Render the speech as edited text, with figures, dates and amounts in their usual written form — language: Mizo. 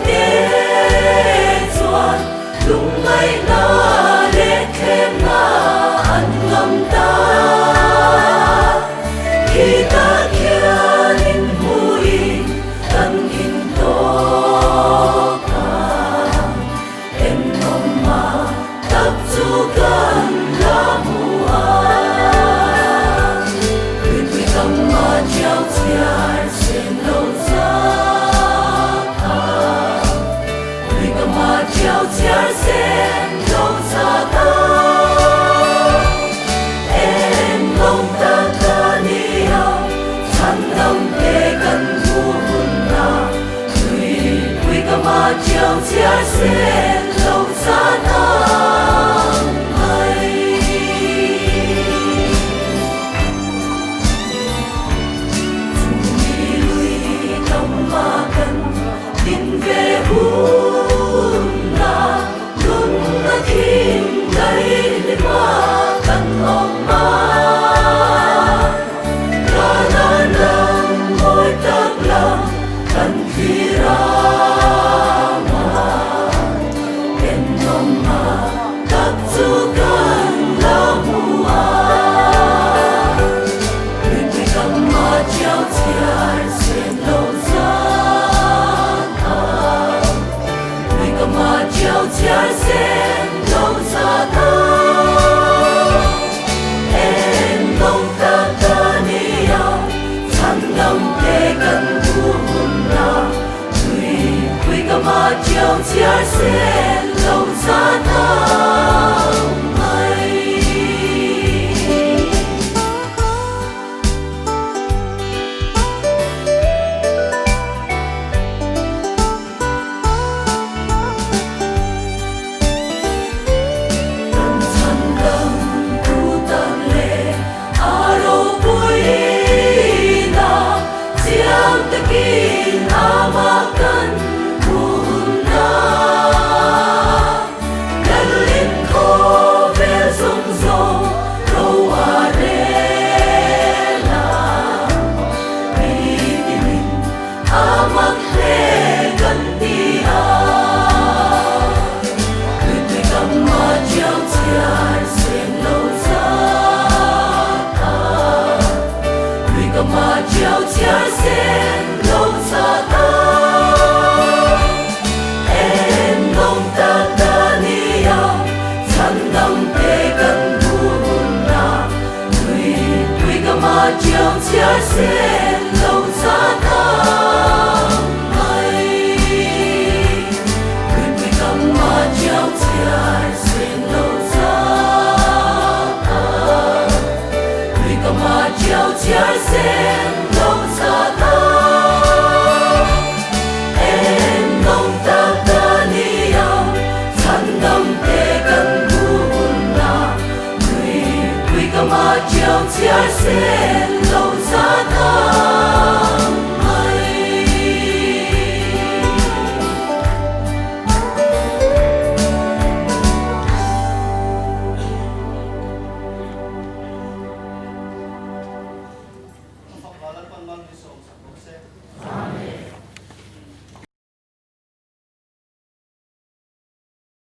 te chuan lungngaihna leh thlemna an ngam ta. Khitah khian inhmuhin kan intawk a, Engawmma tak chu kan la hmu a. Rinpui tamma chiau chhiar sen lo zat a. Rinawmma chiau chhiar sen lo zat a. Engawm tak a nia, chhandam te kan hmu hun a. Tuipui ka ma chiau chhiar sen lo zat ang mai. Chumi lui tam ma kan din ve hun a, nunna thim daih ma kan awm a. Kanan ram mawi tak lam kan thlir ang a, ennawmna tak chu kan la hmu a. Rinpui kam ma chiau chhiar sen lo zan a, Rinpui kam ma chiau chhiar sen lo zan a. Eng tak a nia, chhandam te kan hmu hun a, Tuipui ka ma chiau chhiar sen.